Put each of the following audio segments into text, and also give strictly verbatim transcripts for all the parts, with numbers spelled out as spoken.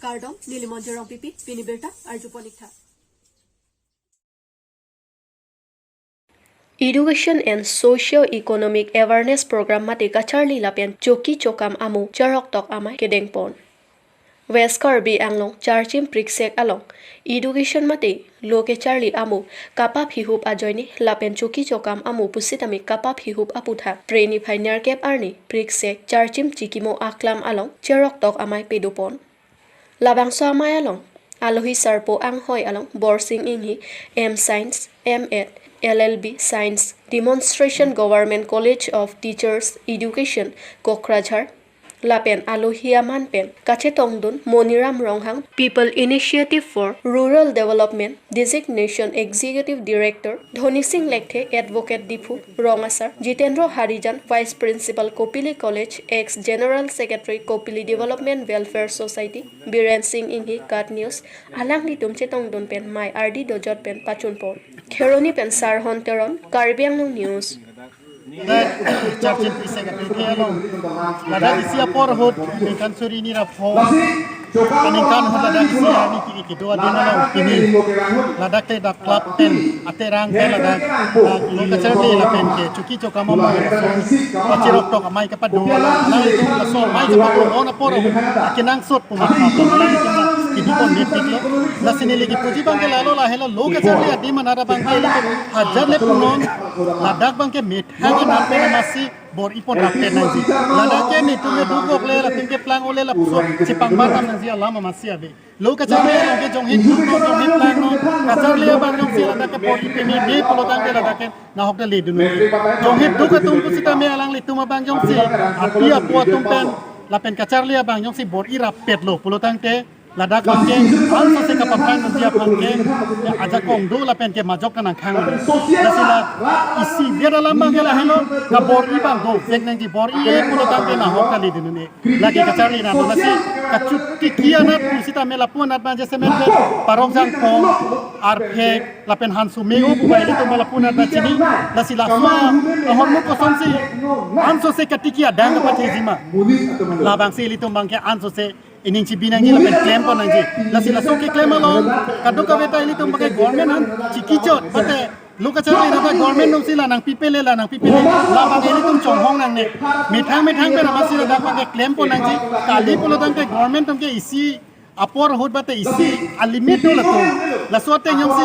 Kardom, neli Monjir Rongpipi, pini birta arjupon ik tha. Education and Socio-Economic Awareness Program mate kacharli lapen choki chokam amo cheroktok amei kedengpon. West Karbi Anglong Charchim Priksek along education mate lo kecharli amo kapaphihup ajoine lapen choki chokam amo pusitame kapaphihup aputhak Phre niphai nerkep arni Priksek Charchim Chikimo Aklam along cheroktok amei pedopon. Labangso amei along alohi sarpo anghoi along Borsing Inghi, M Science, M Ed, L L B Science, Demonstration Government College of Teachers Education, Kokrajhar, lapen alohi aman pen kachetongdun Moniram Ronghang, People Initiative for Rural Development Designation Executive Director, Dhoni Singh Lekthe, Advocate Diphu, Rong Asar, Jitendra Harijan, Vice Principal Kopili College, ex General Secretary Kopili Development Welfare Society, Biren Singh Inghi, KAT News, alanglitum chetongdun pen mei ardi dojot pen pachunpon. Kheroni pen Sarhon Teron, Karbi Anglong News. Ladak Charchim Priksek aphi ke along, ladak isi apor ahut ningkan suri ni ra pho, aningkan ahut ladak isi arni ke kedo adim along pini ladak te dak club pen aterang ke ladak, ah, lo kacharli lapen ke choki chokam amo laso pachiroktok amei kepado along, alangtum laso amei kepado non apor ahut akenangsot pu matha alangtum kedipon mepiklo. Lasi neli kipuji abang ke lalo lahelo, lo kacharli adim anat abang ke ilitum hajar le punon, ladak abang ke methang anat pen amatsi bor-ipon rapet nangji. Ladak ke netum le duk-ok le, latum ke plang ole lapuson chepangbar nangji alam amatsi ave. Lo kacharli along ke jonghit duk non, jonghit plang non, kacharli abang jongsi ladak ke bor-i peme me pulotangte ladak ke nahok ta ledun. Jonghit duk atum pusitame alanglitum abang jongsi api apo atum pen lapen kacharli abang jongsi bor-i rapetlo pulotangte ladak abang ke ansose kapaphrang nangji aphan ke ajakong do lapen ke majok ta nangkhang. Lasi la isivet alam abang ke lahelo, kabor-i abang dovek nangji, bor-i-e pulotangte nahok ta ledun un-e. Lake kacharli nang, lasi kachotiki anat pusitame lapu anat abang jasemet pen Parok Jangphong, Arphek, lapen Hanso Meo pu abang ilitum abang lapu anat abang chini. Lasi laso ahormu kosonsi ansose katiki adang kapathejima, labangsi ilitum abang ke ansose ining chibi nangji lapen klempon nangji. Lasi laso keklem along kadokave ta ilitum abang ke government aphan chikichot, mate lo kacharli nata government atumsi la nangpipele, la nangpipele, labang ilitum chonghong nangne. Methang methang pen amatsi ladak abang ke klempon nangji. Kali pulotangte government atum ke isi apor ahut mate isi alimit do latum. Laso ateng jongsi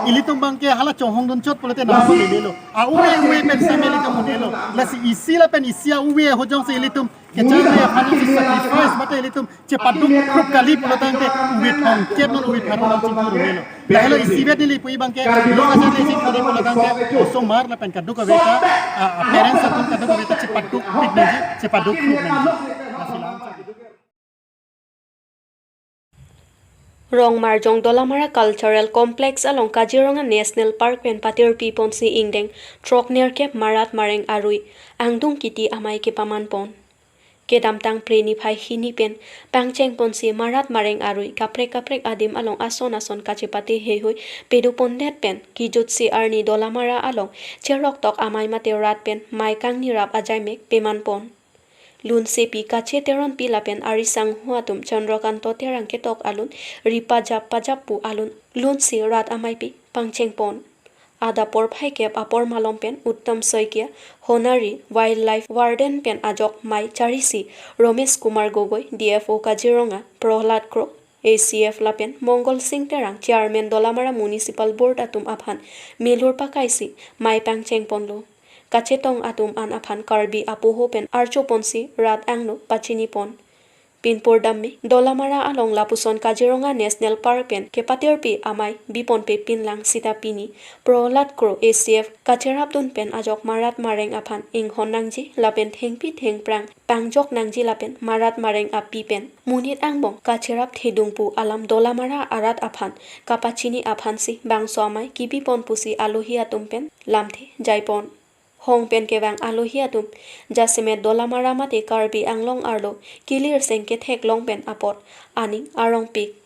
ilitum abang ke hala chonghong dunchot pulote nahok ta ledunlo. A-ove ove pen same ilitum un-elo. Lasi isi lapen isi a-ove ahut jongsi ilitum kacharli aphan jongsi sacrifice mate ilitum chepaduk krup kali pulotangte ove thomkep non ove pharo non chingthur un-elo. Lahelo isivet neli puji abang ke, lo kacharli chingthur pulotangte osomar lapen kadokave ta, a, a, parents atum kadokave ta chepadukpik nangji, chepaduk krup nangji. Lasi la. Rongmarjong Dolamara Cultural Complex along Kaziranga National Park pen patirpi ponsi ingdeng throk nerkep marat mareng arui angdung kiti amei kepamanpon. Kedamtang Phre niphai hini pen pangchengponsi marat mareng arui kaprek kaprek adim along ason ason kachepate heihui pedopondet pen kijutsi arni Dolamara along cheroktok amei mate rat pen mei kangnirap ajaimek pemanpon. Lunsepi Kache Teronpi lapen arisangho atum Chandrakanta Terang ketok alun ri pajap pajap pu alun lunsi rat ameipi pangchengpon. Adap porphai kep apor malom pen Uttam Saikia, Honari, Wildlife Warden pen ajok mei charisi Romesh Kumar Gogoi, D F O Kaziranga, Prahlad Kro, A C F lapen Mongol Singh Terang, Chairman Dolamara Municipal Board atum aphan milur pakaisi mei pangchengponlo. Kachetong atum an aphan Karbi apoho pen archoponsi rat angno pachinipon. Pinpur damme Dolamara along lapuson Kaziranga National Park pen kepatirpi amei biponpe pinlang sita pini Prahlad Kro A C F kacherapdun pen ajok marat mareng aphan inghon nangji lapen thengpi thengphrang pangjok nangji lapen marat mareng api pen monit angbong kacherap thedung pu alam Dolamara arat aphan kapachini aphansi bangso amei kibipon pusi alohi atum pen lamthe jaipon. Hong pen kevang alohi atum jasemet Dolamara mate Karbi Anglong arlo kilirseng kethek long pen apot aning arongpik.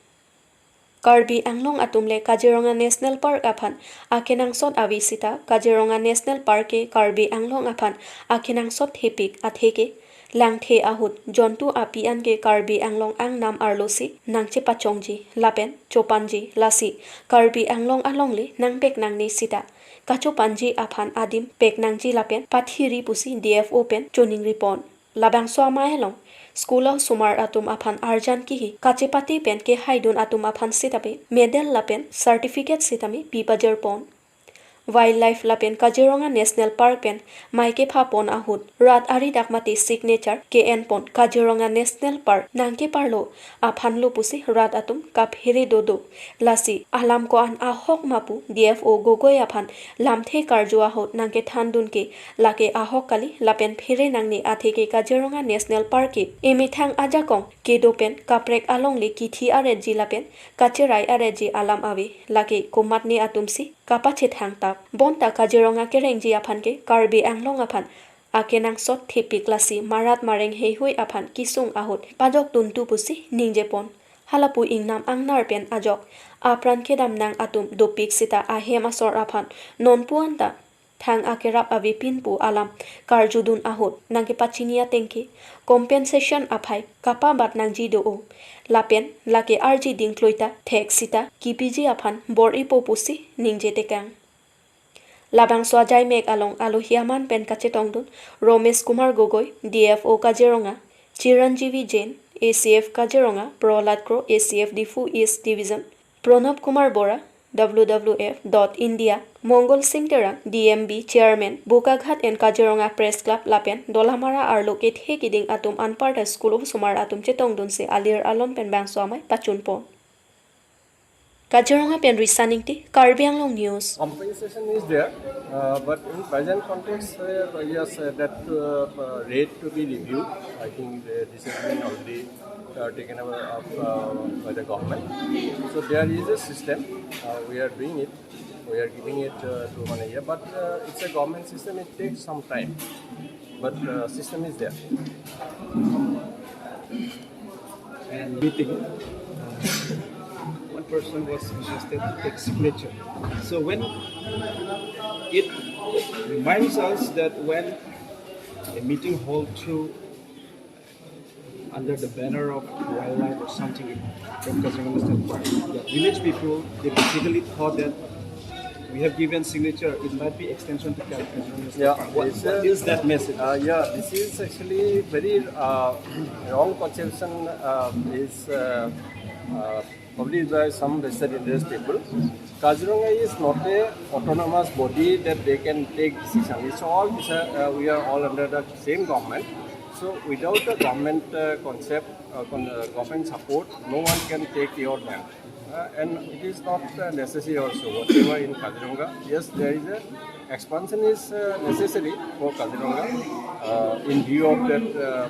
Karbi Anglong atum le Kaziranga National Park aphan akenangsot ave sita Kaziranga National Park ke Karbi Anglong aphan akenangsot thepik atheke Langthe ahut jontu api an ke Karbi Anglong angnam arlosi nangchepachongji lapen chopanji, lasi Karbi Anglong alongle nangpek nangne sita kachopanji aphan adim pek nangji lapen pathiri pusi D F O pen choningri pon. Labangso amei along school osomar atum aphan arjan kihi kachepate pen kehaidun atum aphan sitame medal lapen certificate sitame pi pajir pon. Wildlife lapen Kaziranga National Park pen mei kepha pon ahut rat aridak mate signature ke-en pon Kaziranga National Park nangkeparlo aphan lo pusi rat atum kaphere dodo. Lasi alam ko-an ahok ma pu D F O Gogoi aphan lamthe karju ahut nangkethandun ke lake ahok kali lapen phere nangne, atheke Kaziranga National Park ke emethang ajakong kedo pen kaprek alongle kithi aretji lapen kacherai aretji alam ave, lake komatne atumsi kapachethang tap. Bonta Kaziranga kerengji aphan ke Karbi Anglong aphan akenangsot thepik, lasi marat mareng heihui aphan kesung ahut pajok tuntu pusi ningje pon. Halapu ingnam angnar pen ajok apran kedam nang atum dopik sita ahem asor aphan nonpu anta thang akerap avepin pu alam karjudun ahut nangkepachini ateng ke compensation aphai kapabat nangji do-o. Lapen lake arji dingkloi ta thek sita kipiji aphan bor-ipo pusi ningje tekang. Labangso ajaimek along alohi aman pen kachetongdun Romesh Kumar Gogoi, D F O Kaziranga, Chiranjeevi Jain, A C F Kaziranga, Prahlad Kro, A C F Diphu East Division, Pranab Kumar Bora, W W F dot India, Mongol Singh Terang, D M B Chairman, Bokaghat and Kaziranga Press Club lapen Dolamara arlo kethe kiding atum anparta school osomar atum chetongdunsi alir alon pen bangso amei pachun pon. Kaziranga pen Risa Ingti, Karbi Anglong News. Compensation is there, uh, but in present context, uh, yes, uh, that, uh, uh, rate to be reviewed. I think, uh, this has been already, uh, taken over of, uh, by the government. So there is a system. Uh, we are doing it. We are giving it, uh, to one year, but, uh, it's a government system. It takes some time, but, uh, system is there. And meeting, uh, one person was requested to take signature. So when it reminds us that when a meeting hold through under the banner of wildlife or something from Kaziranga National Park, the village people, they basically thought that we have given signature, it might be extension to Kaziranga National Park. What is that message? Uh, yeah, this is actually very, uh, wrong perception, uh, is, uh, uh, published by some vested interest people. Kaziranga is not a autonomous body that they can take decision. It's all, uh, we are all under the same government. So without the government, uh, concept, uh, con-, uh, government support, no one can take your land. Uh, and it is not, uh, necessary also. Whatever in Kaziranga, yes, there is a expansion is, uh, necessary for Kaziranga, uh, in view of that, uh,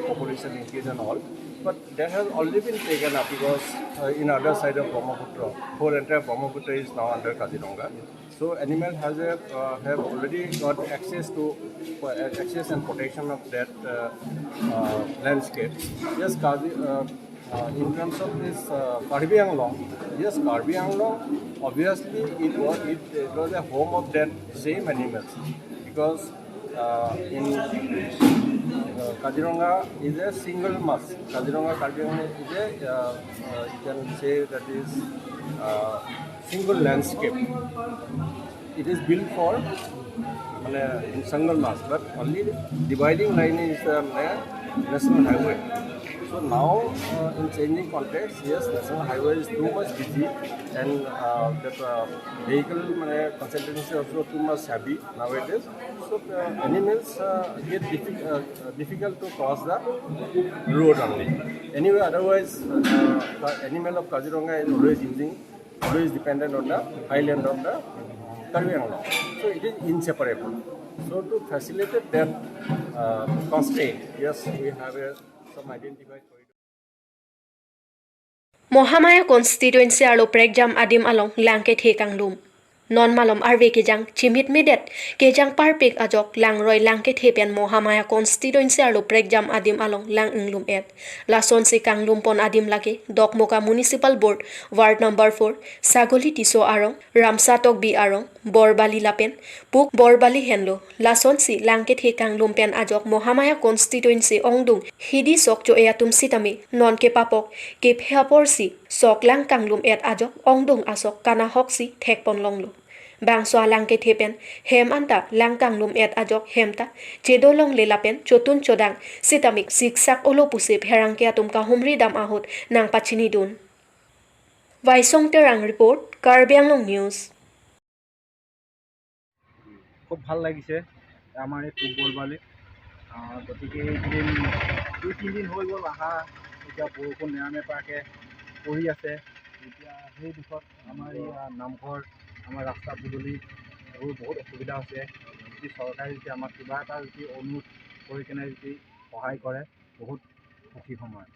population increase and all. But that has already been taken up because, uh, in other side of Brahmaputra, whole entire Brahmaputra is now under Kaziranga. So animal has a, uh, have already got access to, uh, access and protection of that, uh, uh, landscape. Yes, Kazi, uh, uh, in terms of this, uh, Karbi Anglong, yes, Karbi Anglong, obviously it was, it, it was a home of that same animals because, uh, in, uh, Kaziranga is a single mass. Kaziranga Karbi Anglong is a, uh, uh, you can say that is, uh, single landscape. It is built for, মানে, in single mass, but only dividing line is, uh, মানে, national highway. So now, uh, in changing context, yes, national highway is too much busy, and, uh, that, uh, vehicle, মানে, concentration is also too much heavy nowadays. So, uh, animals, uh, get diffi-, uh, difficult to cross the road only. Anyway, otherwise, uh, the animal of Kaziranga is always using, always dependent on the highland of the Karbi Anglong. So it is inseparable. So to facilitate that, uh, constraint, yes, we have a, some identified corridor. Mahamaya constituency arlo prekjam adim along langkethe kanglum. Non malom arve kejang chimit medet kejang parpik ajok langroi Langkethe pen Mahamaya constituency arlo prekjam adim along lang inglum et. Lasonsi kanglum pon adim lake Dokmoka Municipal Board, Ward number four, Sagoli Tisso arong, Ramsa Tokbi arong, Borbali lapen Puk Borbali henlo. Lasonsi Langkethe kanglum pen ajok Mahamaya constituency ongdung hidi sok cho-e atum sitame non kepapok kephe aporsi sok lang kanglum et ajok ongdung asok kanahoksi thekpon longlo. Bangso a Langkethe pen hem anta lang kanglum et ajok hem ta chedolongle lapen chotun chodang sitame siksak olo pusi pherangke atum kahumri dam ahut nangpachinidun. Waisong Terang report, Karbi Anglong News. খুব ভাল লাগিছে আমাৰ এই পূব বৰবালিত। আহ, গতিকে এইকেইদিন দুই তিনিদিন হৈ গ'ল অহা, এতিয়া বৰষুণ নেৰানেপেৰাকৈ পৰি আছে। এতিয়া সেই দিশত আমাৰ এই, আহ, নামঘৰ, আমাৰ ৰাস্তা পদূলি এইবোৰ বহুত অসুবিধা হৈছে। যদি চৰকাৰে যদি আমাক কিবা এটা যদি অনুৰোধ কৰি কেনে যদি সহায় কৰে, বহুত সুখী হ'ম আৰু।